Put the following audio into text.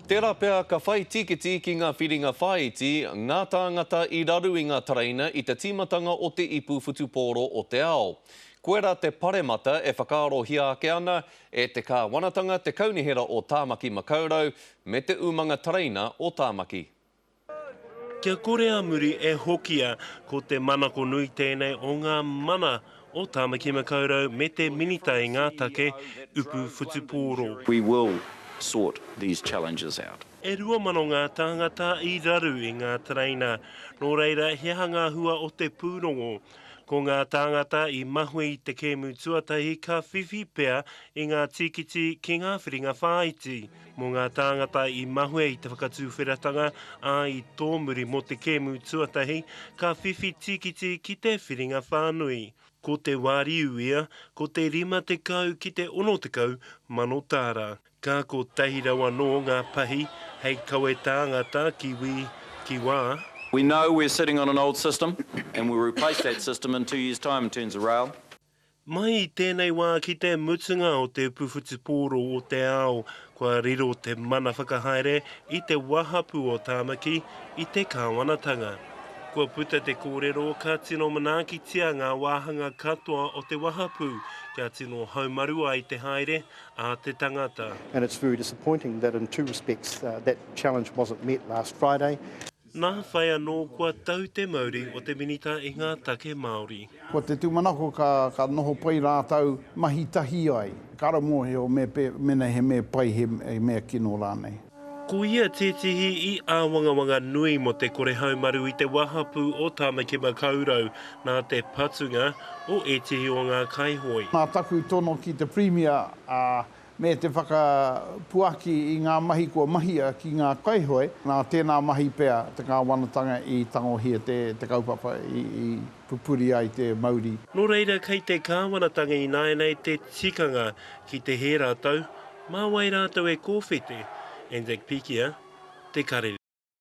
Tērā pea ka whai tīkiti ki ngā whiringa whāiti ngā tāngata i raru i ngā tereina i te tīmatanga o te Ipu Whutupōro o te Ao. Koirā te paremata e whakaarohia ake ana e te Kāwanatanga, te Kaunihera o Tāmaki Makaurau me te Umanga Tereina o Tāmaki. Kia kore a muri e hokia, ko te manako nui tēnei o ngā mana o Tāmaki Makaurau me te Minita i ngā take upu whutupōro. We will sort these challenges out. E 2,000 ngā tāngata i raru i ngā tereina, nō reira he aha ngā hua o te pūrongo? Ko ngā tāngata i mahue i te kēmu tuatahi ka whiwhi pea i ngā tīkiti ki ngā whiringa whāiti. Mō ngā tāngata i mahue i te whakatuwheratanga, ā, i tōmuri mō te kēmu tuatahi, ka whiwhi tīkiti ki te whiringa whānui. Ko te wāriu ia, ko te 50 ki te 60 mano tāra. Ka kotahi rau anō ngā pahi hei kawe tāngata ki wī, ki wā. We know we're sitting on an old system and we'll replace that system in two years time in terms of rail. Mai i tēnei wā ki te mutunga o te upu whutupōro o te ao, kua riro te mana whakahaere i te wahapū o Tāmaki i te kāwanatanga. Kua puta te kōrero ka tino manaakitia ngā wāhanga katoa o te wahapū kia tino haumaru ai te haere a te tangata. And it's very disappointing that in two respects that challenge wasn't met last Friday. Nā whai anō kua tau te mauri o te Minita i ngā take Māori. Ko te tūmanako ka, ka noho pai rātou mahi tahi ai. Ka ara mōhio me pē, mena he mea pai, he, he mea kino rānei. Ko ia tētehi i āwangawanga nui mō te kore haumaru i te wahapū o Tāmaki Makaurau nā te patunga o ētehi o ngā kaihoe. Nā taku tono ki te Pirimia, ā, me te whakapuaki i ngā mahi kua mahia ki ngā kaihoe, nā tēnā mahi pea te kāwanatanga i tangohia te kaupapa i pupuri ai te mauri. Nō reira kei te kāwanatanga ināianei te tikanga ki te hē rātou, mā wai rātou e kōwhete? Anzac Pikia, Te Karere.